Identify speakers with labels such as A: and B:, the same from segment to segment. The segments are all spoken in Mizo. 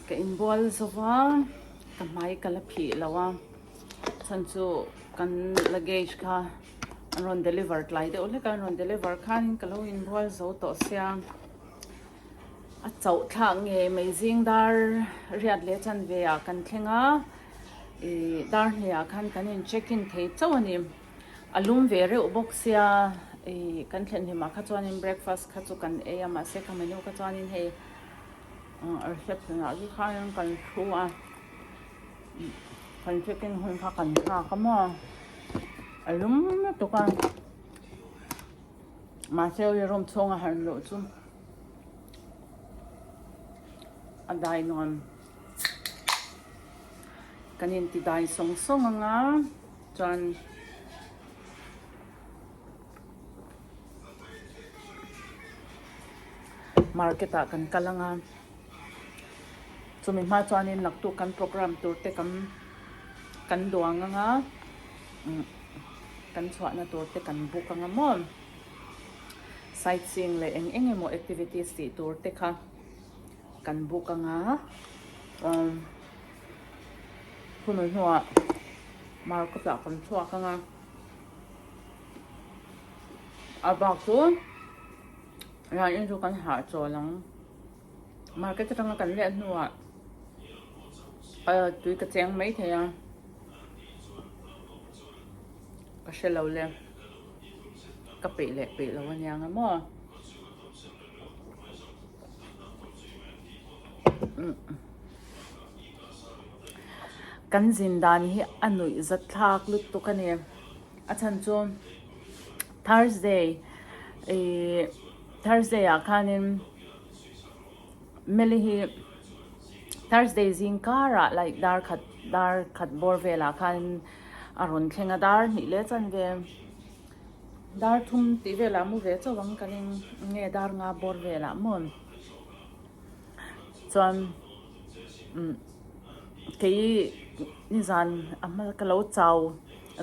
A: Ka inbual zo va, ka hmai ka la phih lo a, chhan chu kan luggage kha an rawn deliver tlai deuh hlek a, an rawn deliver khanin ka lo inbual zo tawh sia, a chauh thlak ngei mai zing dar riat leh chanve ah kan thleng a, ih dar hnih ah khan kan in check in thei chauh a ni. A lum ve reuh bawk sia ih kan thlen hlimah kha chuanin breakfast kha chu kan ei a mahse ka menu kha chuanin hei reception ah te khanin kan thu a kan check in hun kha kan nghak a maw a lum lutuk a mahse hei room chhunga han luh chu a dai nuam kan inti dai sawng sawng ang a. Chuan market ah kan kal ang a, chumi hma chuanin naktuk kan program tur te kan kan duang ang a, kan chhuahna tur te kan book ang a maw, sightseeing leh eng eng emaw activities tih tur te kha kan book ang a, umm. Chumi hnuah market ah kan chhuak ang a, a bak chu ran in chu kan hah chawl ang. Market atanga kan leh hnuah tui ka cheng mai thei a, ka hre lo le, ka peih leh peih lo aniang a maw. Kan zin dan hi a nuih zat thlak lutuk a ni. A chhan chu Thursday ih Thursday ah khanin Meli hi Thursday zing karah like dar khat dar khat bawr velah khan a rawn thleng a dar hnih leh chanve dar thum tih velah mu ve chauh ang ka ring nge dar nga bawr velah maw. Chuan umm kei nizan a hma ka lo chau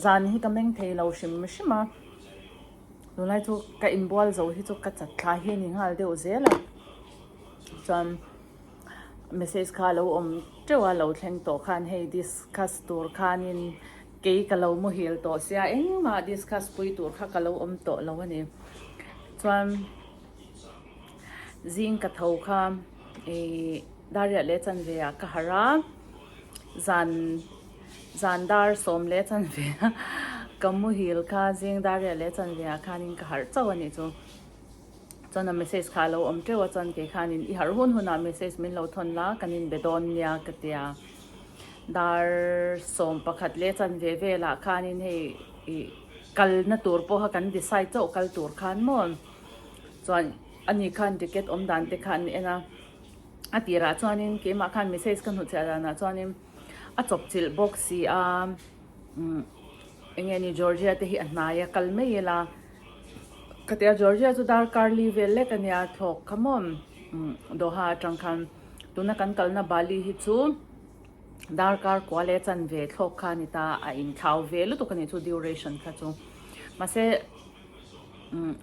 A: zan hi ka meng thei lo hrim hrim a tunlai chu ka inbual zo hi chu ka chat thla hi a ni nghal deuh zel a chuan message kha a lo awm teuh a lo thleng tawh khan hei discuss tur khanin kei ka lo muhil tawh sia engmah discuss pui tur kha ka lo awm tawh lo a ni chuan. Zing ka tho kha ih dar riat leh chanve ah ka harh a, zan zan dar sawm leh chanve a ka muhil kha zing dar riat leh chanve ah khanin ka harh chauh a nih chu. Chuan a message kha a lo awm teuh a chuan kei khanin i harh hun hunah message min lo thawn la kan inbe dawn nia ka tia. Dar 11 leh chanve velah khanin hei ih kalna tur pawha kan decide chauh kal tur khan maw. Chuan ani khan ticket awm dan te kha an en a, a tirah chuanin keimah khan message ka hnuchhiah danah chuanin a chawp chilh bawk si a, umm eng nge ni Georgia te hi a hnai a kal mai ila ka ti a, Georgia chu darkar li vel lek a nia thlawk kha maw umm Doha atang khan tuna kan kalna Bali hi chu darkar kua leh chanve thlawk kha a ni ta a inthlau ve lutuk a ni chu duration kha chu mahse umm.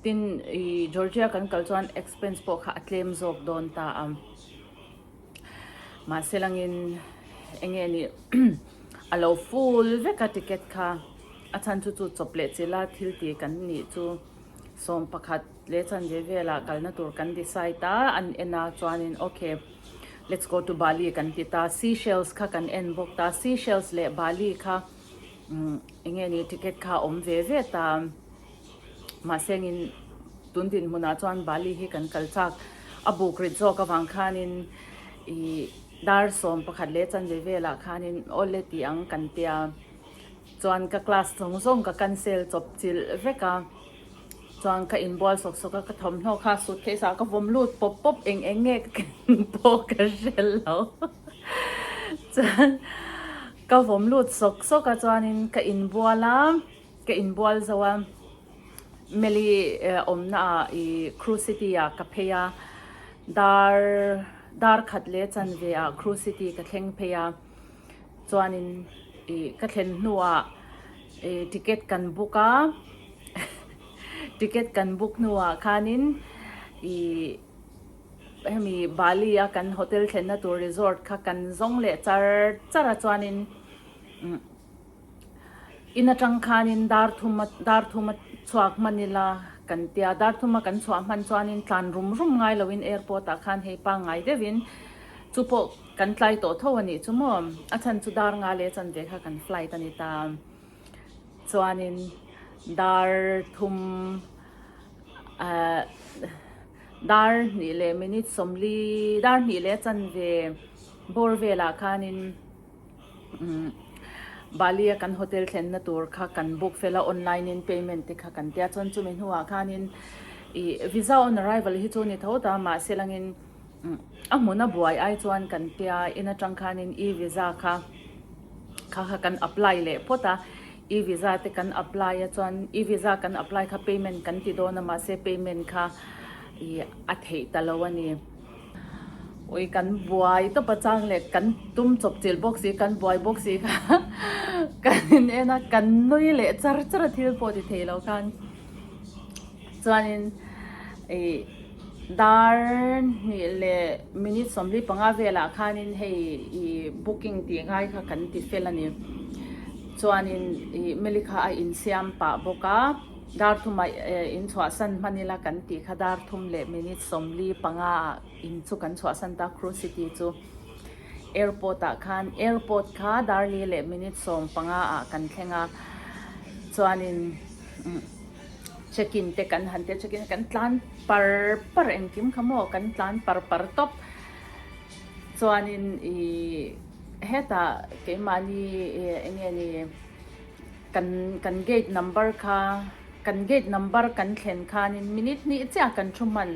A: Tin, i Georgia kan kal chuan expense pawh kha a tlem zawk dawn ta a. Mahse langin enge ni a lo full vek a ticket kha. A chhan chu chu chawp leh chila thil ti kan nih chu 11 leh chanve velah kalna tur kan decide a, an en a chuanin okay let's go to Bali kan ti ta. Seashells kha kan en bawk ta. Seashells leh Bali kha enge ni ticket kha a awm ve ve ta. Mahse engin tun dinhmunah chuan Bali hi kan kal chak a buk rit zawk avang khanin ih dar 11 leh chanve velah khanin awle tih ang kan tia chuan ka class zawng zawng ka cancel chawp chilh vek a chuan ka inbual sawk sawk a ka thawmhnaw kha suitcase ah ka vawm lut pawp pawp eng eng nge ka ken pawh ka hre lo chuan ka vawm lut sawk sawk a chuanin ka inbual a. Ka inbual zo a, Meli awmna ah i Crew City ah ka phei a, dar dar khat leh chanve ah Crew City ka thleng phei a, chuanin i ka thlen hnuah i ticket kan book a, ticket kan book hnuah khanin i. hemi Bali a kan hotel thlenna tur resort kha kan zawng leh char char a chuanin umm in atang khanin dar thum a dar thum a chhuak hman ila kan tia dar thum a kan chhuah hman chuanin tlan rum rum ngai loin airport ah khan hei pangngai deuhin chu pawh kan tlai tawh tho a nih chu maw a chhan chu dar nga leh chanve kha kan flight a ni ta chuanin dar thum ahh dar hnih leh minute sawmli dar hnih leh chanve bawr velah khanin. Umm Bali a kan hotel thlenna tur kha kan book fel a online in payment te kha kan tia chuan chumi hnuah khanin ih visa on arrival hi chu ni tho ta mahse langin umm a hmun a buai ai chuan kan tia in atang khanin e visa kha kha kha kan apply leh phawt a e visa te kan apply a chuan e visa kan apply kha payment kan ti dawn a mahse payment kha ih a theih ta lo a ni. Ui kan buai tawp a chang leh kan tum chawp chilh bawk si kan buai bawk si kha kan in en a kan nui leh char char a thil pawh ti thei lo khan chuanin ih dar hnih leh minute 45 velah khanin hei ih booking tih ngai kha kan ti fel a ni chuanin ih meli kha a insiam pah bawk a. Dar thumah in chhuahsan hman ila kan tih kha dar thum leh minute 45 ah in chu kan chhuahsan ta Cruise City chu airport ah khan airport kha dar li leh minute 15 ah kan thleng a chuanin check in te kan han tia check in kan tlan par par engkim kha maw kan tlan par par tawp chuanin ih hetah keimahni eng nge ni. Kan kan gate number kha kan gate number kan thlen khanin minute hnih chiah kan thu hman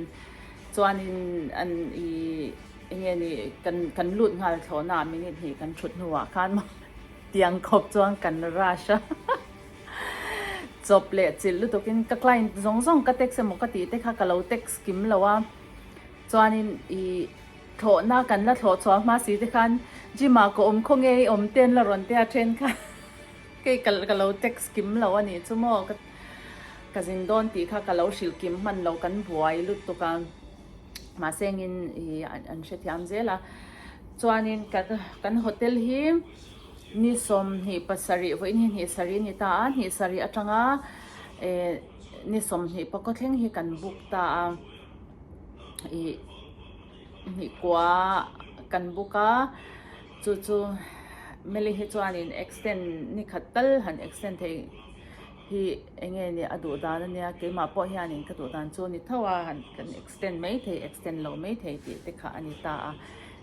A: chuanin an ih eng nge ni kan kan lut nghal thlawhna ah minute hnih kan thut hnuah khan maw tiang khawp chuan kan rush a chawp leh chilh lutukin ka client zawng zawng ka text emaw ka tih te kha ka lo text kim lo a chuanin ih thlawhna kan la thlawh chhuah hma si te khan gym ah ka awm khaw nge i awm te an la rawn tia then kha. Kei ka ka lo text kim lo a nih chu maw ka ka zin dawn tih kha ka lo hrilh kim hman lo kan buai lutuk a mahse engin ih an hrethiam zel a chuanin ka kan hotel hi ni 27 vawiin hi hnih sarih a ni ta a hnih sarih atanga eh ni 20 pakaw thleng hi kan book ta a ih hnih kua kan book a chu chu Meli hi chuanin extend ni khat tal han extend thei hi eng nge ni a duh dan a nia keimah pawh hianin ka duh dan chu a ni tho a han kan extend mai thei extend lo mai thei tih te kha a ni ta a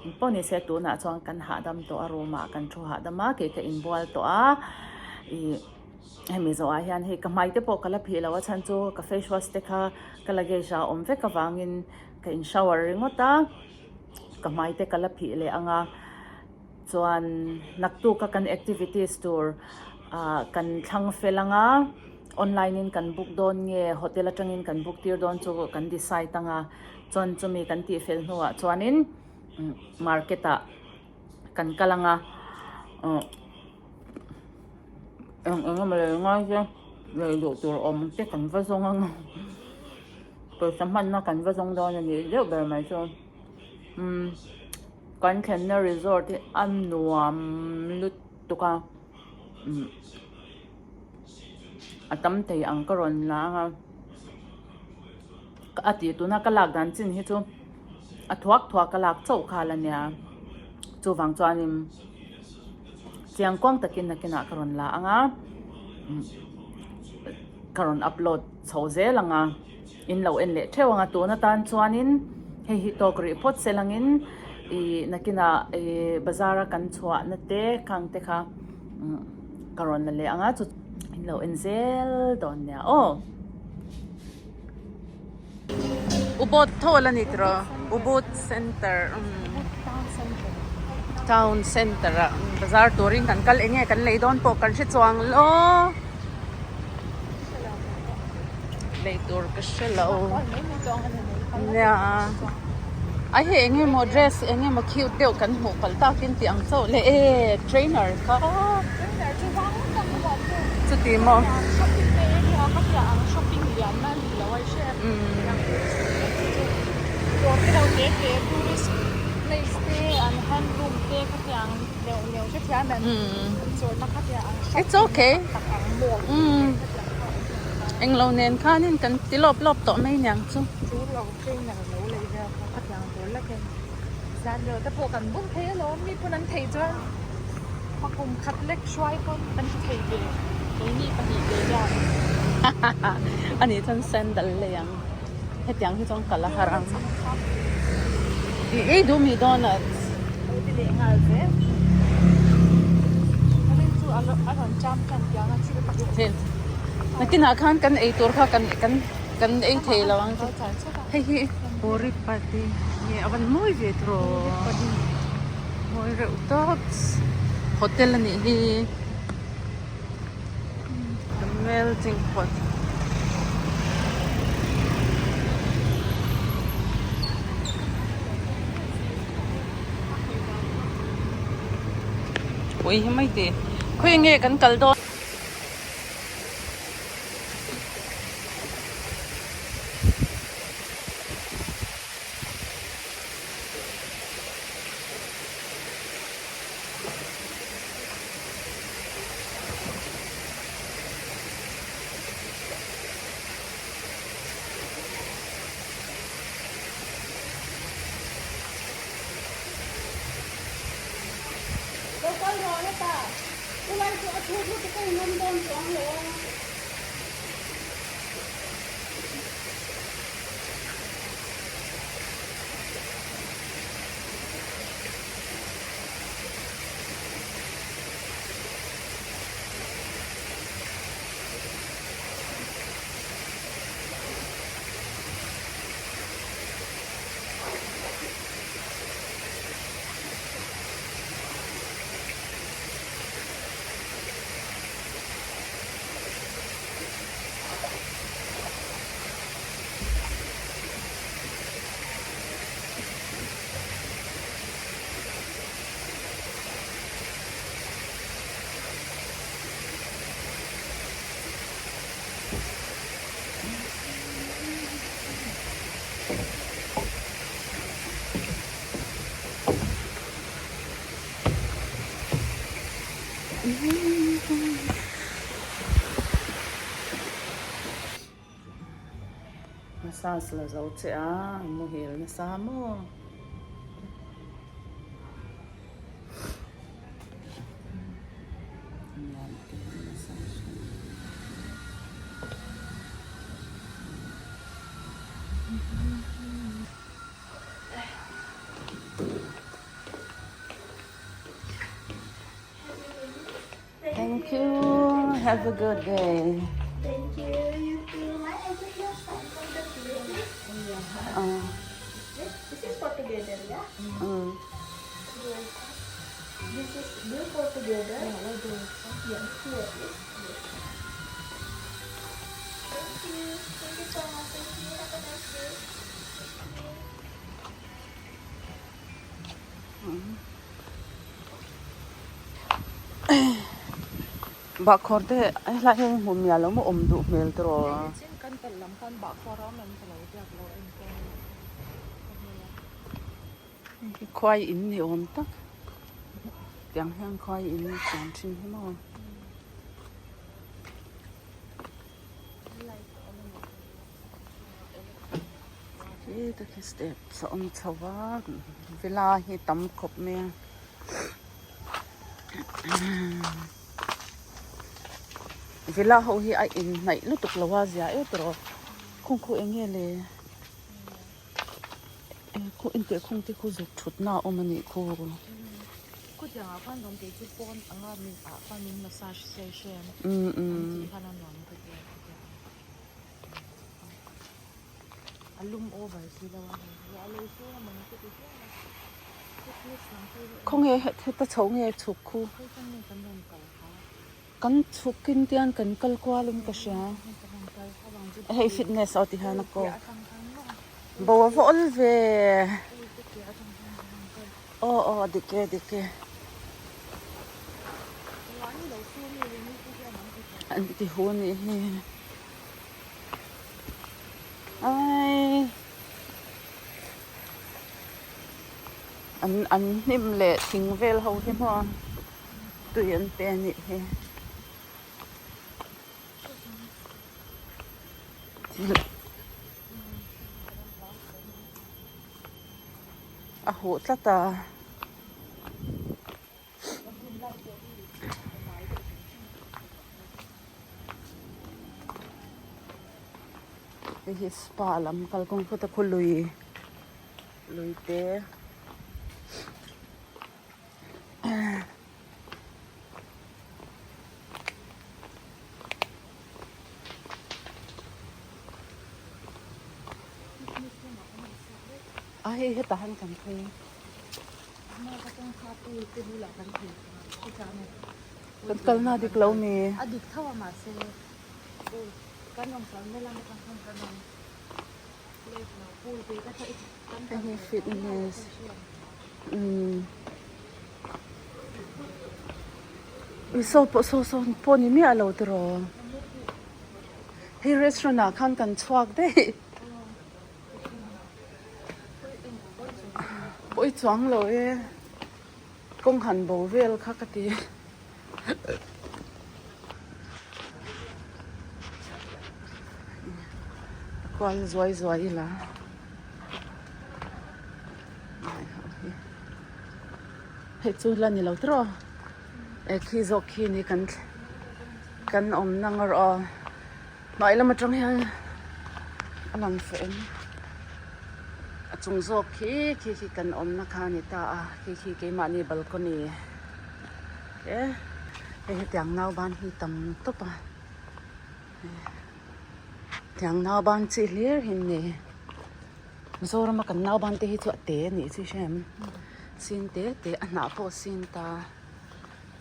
A: engpawh ni se tunah chuan kan hahdam tawh a room ah kan thu hahdam a kei ka inbual tawh a ih hemi zawhah hian hei ka hmai te pawh ka la phih lo a chhan chu ka face wash te kha ka luggage ah a awm vek avangin ka in shower ringawt a ka hmai te ka la phih leh ang a chuan naktuk a kan activities tur ah kan thlang fel ang a online in kan book dawn nge hotel atangin kan book tir dawn chu kan decide ang a chuan chumi kan tih fel hnuah chuanin market ah kan kal ang a uh eng eng emaw lei ngai te lei duh tur awm te kan va zawng ang a pawisa hmanna kan va zawng dawn a nih deuh ber mai chu umm kan thlenna resort hi a nuam lutuk a umm a tam thei ang ka rawn la ang a a tih tuna ka lak dan chin hi chu a thuak thuak ka lak chauh khal a nia chuvang chuanin chiang kuang takin nakinah ka rawn la ang a ka rawn upload chho zel ang a in lo en leh theuh ang a tun atan chuanin hei hi tawk rih phawt se langin ih nakinah ih bazar a kan chhuah na te khang te kha ka rawn la leh ang a chu in lo en zel dawn nia aw. Ubud tho la ni tiraw Ubud center town center ah bazar turin kan kal enge kan lei dawn pawh kan hre chuang lo lei tur ka hre lo nia a hei enge maw dress enge maw cute deuh kan hmuh palh takin tih ang chauh leh e trainer kha chuti maw.
B: Dawr te lo te te tourist place te an handloom te khatiang neuh neuh te thiam em an chawrna khatia ang shop
A: It's okay.
B: tak tak ang mall te khatiang kha awm em kha.
A: Englo nen khanin kan ti lawp lawp tawh mai niang chu.
B: Chu lo trainer lo lei vel kha khatiang tur lekin zan reuh te pawh kan bum thei alawm mi pawn an thei chuan pakum khat lek hruai pawn kan ti thei ve keini pahnih ve hian.
A: Ani chuan sandal lei ang. Hetiang hi chuan kal a har ang. I ei duh mi donuts.
B: Lo ti leh nghal zel. Ka rin chu a rawn cham tan tiang a thil pakhat.
A: Nakinah khan kan ei tur kha kan kan kan ei thei lo ang chu. Hei hi Puri padi nge a van mawi ve tawh. Mawi reuh tawp. Hotel a nih hi. The melting pot. Ui hi mai ti. Khawi nge kan kal dawn. Lo kal rawh hetah chulai chu a chhut lutuk a inawm dawn chuang lo a. Massage la zo che a muhil nasa maw. Thank you. Have a good day.
C: Thank you. You too. May I get your sign for the bill, please? This, this is for together, yeah? This is bill for together. Yeah, here, please. Thank you. Thank you so much. Thank you. Have a nice day.
A: Bahkhawr te helai hian hmu miah lo maw awm duh hmel tawh a.
B: Chin kan pelh lam khan bahkhawr a awm em ka lo biak lo en te ka hmu a.
A: Hei hi khuai in ni awm tak tiang hian khuai in siam thin hi maw. Khi te khi step a awm chho va villa hi tam khawp mai a villa ho hi a inhnaih lutuk lo a zia em tawh khung khu eng nge le khu inteh khung te khu zuk thut na a awm a nih khu.
B: A lum over si lo a hei a lo sur a mawni te ti hial a fitness lam phei deuh
A: Khawnge heta chho nge chhuk khu
B: Khawi kawng nge kan rawn kal kha
A: Kan chhuk in tian kan kal kual in ka hria Hei fitness aw ti hian a kawk Bo a va awl ve Aw aw dik e dik e An ti hu anih hi. Ai. An an hnim leh thing vel ho hi maw tui an pe a nih hi. A huh tlat a. Hei hi spa lam kalkawng khawt a khaw lui lui te a hei hetah hian kan phei. Kan kalna a dik lo mi?
B: A dik tho a mahse kan awm kalna lam atang khan kan awm lek lo pool te ka tha kan
A: Hei hi fitness umm saw pawh saw saw pawh ni miah lo tiraw hei restaurant ah khan kan chhuak daih. Pawi chuang lo e, kawng han bo vel kha ka ti. A kual zuai zuai ila. Hei chu la ni lo tawh e khi zawk khi ni kan kan awmna ngawrh aw. Hnuai lam atang hian a lang feh em a chung zawk khi khi khi kan awmna kha a ni ta a khi khi keimahni balcony e hei hetiang nauban hi tam tawp a hetiang nauban chi hlir hi an ni Mizoram a kan nauban te hi chu a te a nih chu i hria em sin te te a hnah pawh a sin ta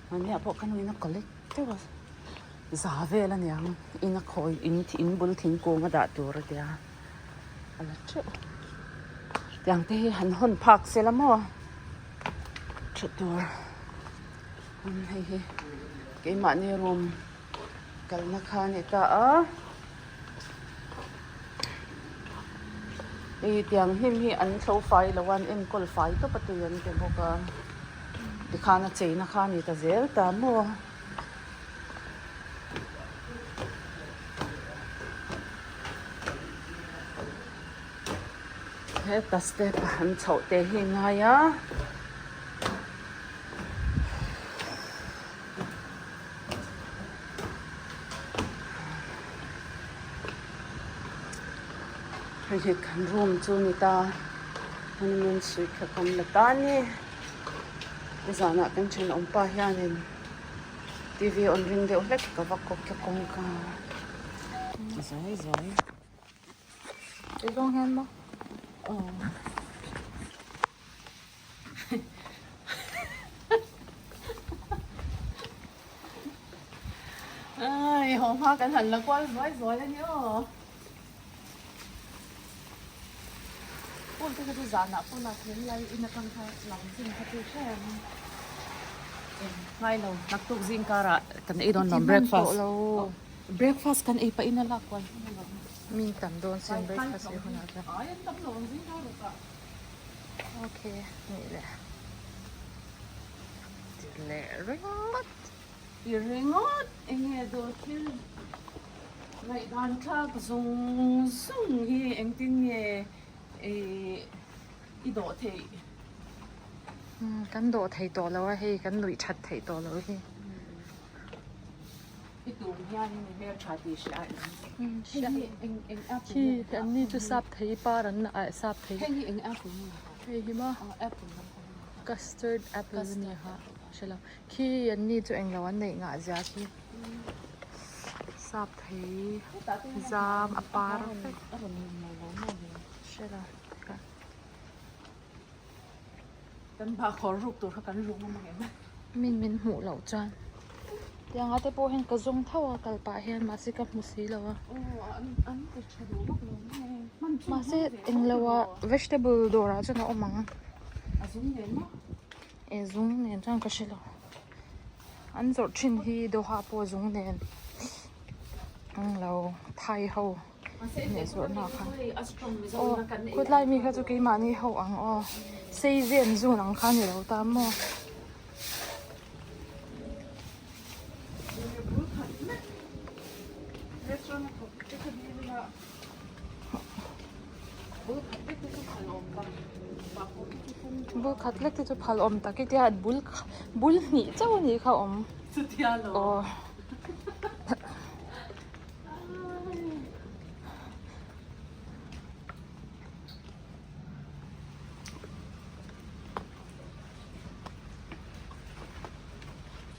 A: mahniah pawh ka nuin a collect teuh a. Za vel a niang in a khawi in in bul thingkung a dah tur a tia a la teuh tiang te hi han hawn phak se la maw tha tur hei hi keimahni room kalna kha a ni ta a hei tiang hnim hi an thlo fai lo a an enkawl fai tawp a tui an ti bawk a tikhan a cheina kha a ni ta zel ta maw. Heta step a han chhoh te hi a ngai a. Hei hi kan room chu a ni ta honeymoon suite kha kan la ta a ni. Nizanah kan thenawm pa hianin TV on ring deuh hlek ka va kawk a kawngka zawi zawi.
B: Tui zawng hian maw?
A: Aw. Ai haw hma kan han la kual zuai zuai a ni aw. Pool te kha chu zanah pawn a thlen lai in atang kha lam chin kha chu hre ang ngai lo naktuk zing karah kan ei dawn lawm breakfast breakfast kan ei pah in a lak kual hun alawm
B: min tam dawn sin breakfast ei hunah chuan
A: ai an tam lo ang zing kar rukah
B: okay nih leh ti leh ringawt
A: ti ringawt enge dawr thil Ngaihdan thlak zung zung hi engtin nge i dawh theih?
B: Kan dawh thei tawh lo a hei, kan nuih that theih tawh lo hi.
A: I tum hian i hmel tha tih hria em? Hei hi eng eng apple
B: nge? Khi an ni chu sap thei par an ah sap thei.
A: Hei hi eng apple nge?
B: Hei hi maw?
A: Apple lampang.
B: Custard apple a ni kha hre lo. Khi an ni chu englo an neih ngah zia khi. Sap thei zam a par vek. Hre lo ka.
A: Kan bahkhawr ruk tur kha kan ruk ngam ang em?
B: Min min hmuh loh chuan. Tiang ah te pawh hian ka zawng tho a kal pah hian mahse ka hmu si lo a. Mahse englo ah vegetable dawr ah chuan a awm ang.
A: A zung nen maw?
B: E zung nen chuan ka hre lo. An zawrh thin hi Doha pawh zung nen englo Thai ho leh zawrhna kha aw khawtlai mi kha chu keimahni ho ang aw. Sei zen zun ang kha a ni lo ta maw? Bul khat lek te chu phal awm tak i tia bul bul hnih chauh a nih kha awm. Aw.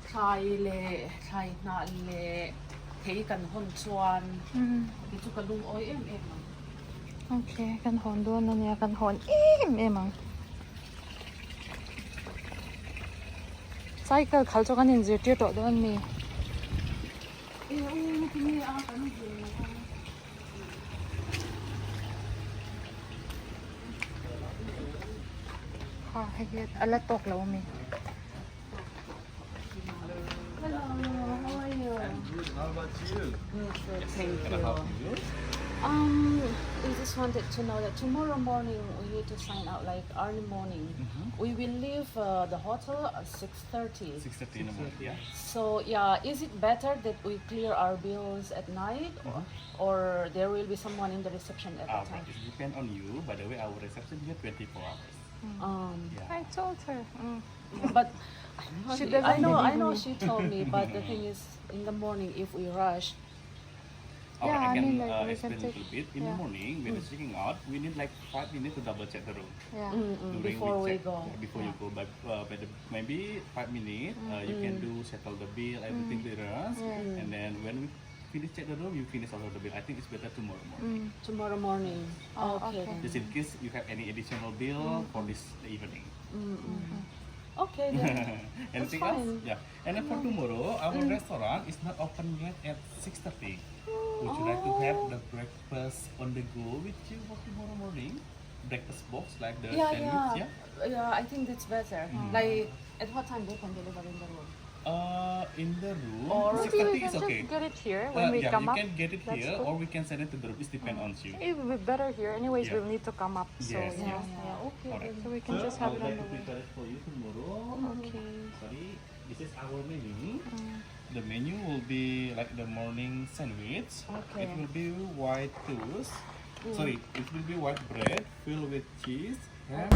A: Thlai leh thlai hnah leh thei kan hawn chuan ti chu ka lungawi em em ang.
B: Okay, kan hawn dawn a nia, kan hawn em em ang. Cycle khalh chu kan inzirtir tawh dawn a ni. Kha hei hi a la tawk lo ami.
A: Hello, how are you?
D: I'm good. How about you?
A: Good, good, thank
D: Can I help
A: you.
D: you?
A: We just wanted to know that tomorrow morning we need to sign out like early morning. We will leave the hotel at 6:30.
D: 6:30 in the morning. Yeah.
A: So yeah, is it better that we clear our bills at night or, or there will be someone in the reception at
D: Ah,
A: that time?
D: right. It depends on you. By the way, our reception here 24 hours. Yeah.
B: I told her. Mm.
A: But
B: She
A: I
B: doesn't
A: know, I
B: believe
A: know
B: me.
A: she told me, but the thing is, in the morning if we rush,
D: Okay,
B: Yeah,
D: I
B: I
D: can
B: mean, like, we can
D: explain a
B: take-
D: little bit. In the
B: yeah.
D: morning, when it's checking out, we need like 5 minutes to double check the room.
B: Yeah.
D: During
A: before we
D: check,
A: go.
D: yeah, before you go, by the, maybe 5 minutes, you can do settle the bill, everything clearance, and then when we finish check the room, you finish also the bill. I think it's better tomorrow morning.
A: Tomorrow morning.
B: Oh,
A: okay.
B: okay.
A: then.
D: Just in case you have any additional bill for this evening.
A: Okay then.
D: Anything
A: fine.
D: else? Yeah. And then for tomorrow, our restaurant is not open yet at 6:30. Would you like to have the breakfast on the go with you for tomorrow morning? Breakfast box like the
A: Yeah,
D: sandwich,
A: yeah.
D: yeah?
A: Yeah, I think that's better. Like, at what time they can deliver in the room?
D: In the room,
A: Or-
D: 6:30
B: Maybe we
D: is
B: can just
D: okay.
B: get it here when we
D: yeah,
B: come
D: you
B: up.
D: can get it
B: That's
D: here
B: good.
D: or we can send it to the room. It depends on you.
B: It will be better here. Anyways,
D: Yeah.
B: we'll need to come up. So
D: Yes,
B: yeah.
D: yes.
B: yeah.
A: Okay.
D: Alright.
B: So we can
D: So,
B: just have
D: I would
B: it on
D: like
B: the
D: to
B: way.
D: prepare it for you tomorrow.
B: Okay.
D: Sorry, this is our menu. The menu will be like the morning sandwich.
A: Okay.
D: It will be white toast. Sorry, it will be white bread filled with cheese, ham.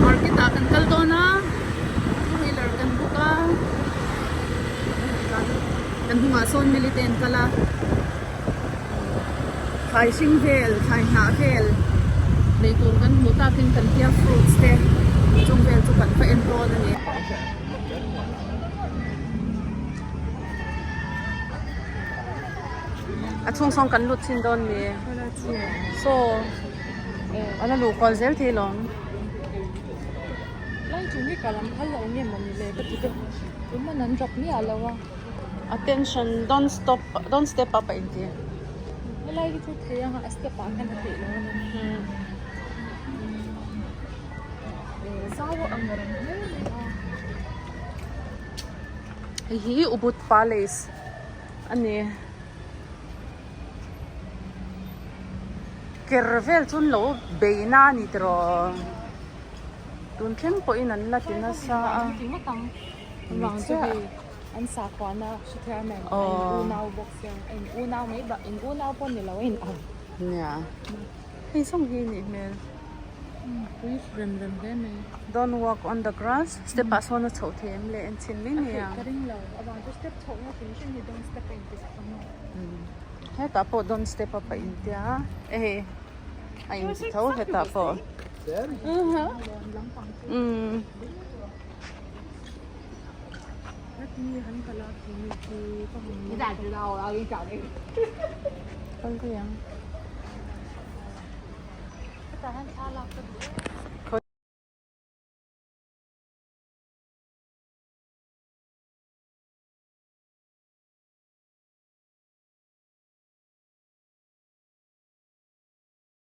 A: Market ah kan kal dawn a two wheeler kan book a kan hnungah sawn mili te an kal a thlai hring vel thlai hnah vel lei tur kan hmuh takin kan hia fruits te chung vel chu kan va en dawn a ni. A chhung sawn kan lut chhin dawn ni saw a la luh kual zel thei lawm.
B: Lai chu mi kal an phal lo nge mawni le ka ti deuh tuman an drop miah lo a.
A: Attention don't stop don't step up a inti.
B: Helai hi chu thei anga a step ah khan a theih lo a ni. Zau ang reng hle mai a.
A: Hei hi Ubud Palace a ni. Ker vel chu an lo bei na a ni tiraw tun thleng pawhin an la ti nasa a.
B: Vang chu hei an sakhuana hre thiam em a in unau bawk sia a in unau mai bak in unau pawh ni lo a in ang.
A: Nia hei zawng hi a nih hmel.
B: Pui rem rem hle mai.
A: Don't walk on the grass step ah sawn a chhoh thei em le en chhin mai
B: A
A: mai
B: theih
A: ang.
B: ka ring lo avang chu step chhoh na hrim hrim hi don't step a inti sak ang a.
A: Hetah pawh don't step up a intia hei a inti tho hetah pawh. Umm.